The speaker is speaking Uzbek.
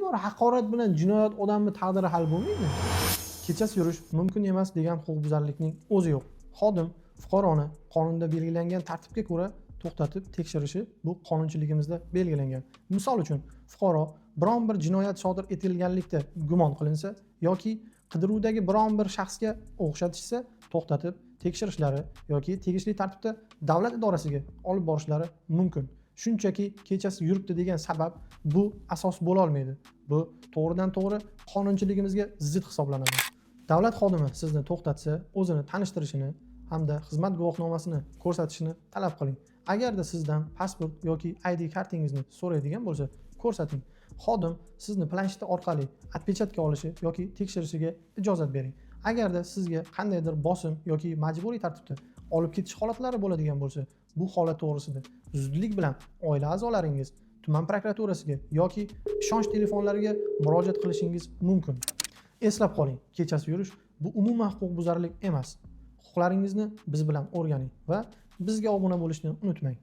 bor, haqorat bilan jinoyat odamni taqdiri hal bo'lmaydi. Kechasi yurish mumkin emas degan huquqbuzarlikning o'zi yo'q. Xodim fuqaroni qonunda belgilangan tartibga ko'ra to'xtatib tekshirishi, bu qonunchiligimizda belgilangan. Misol uchun, fuqaro biron bir jinoyat sodir etilganlikda gumon qilinsa yoki qidiruvdagi biron bir shaxsga o'xshatishsa, to'xtatib tekshirishlari yoki tegishli tartibda davlat idorasiga olib borishlari mumkin. Shunchaki kechasi yuribdi degan sabab bu asos bo'lolmaydi. Bu to'g'ridan to'g'ri qonunchiligimizga zid hisoblanadi. Davlat xodimi sizni to'xtatsa, o'zini tanishtirishini hamda xizmat guvohnomasini ko'rsatishini talab qiling. Agarda sizdan pasport yoki ID kartingizni so'raydigan bo'lsa, ko'rsating. Xodim sizni plansheti orqali отпечатка olishi yoki tekshirishiga ijozat bering. Agarda sizga qandaydir bosim yoki majburiy tartibda olib ketish holatlari bo'ladigan bo'lsa, bu holat to'g'risida zudlik bilan oila a'zolaringiz, tuman prokuraturasiga yoki ishonch telefonlariga murojaat qilishingiz mumkin. Eslab qoling, kechasi yurish bu umuman huquqbuzarlik emas. Huquqlaringizni biz bilan o'rganing va bizga obuna bo'lishni unutmang.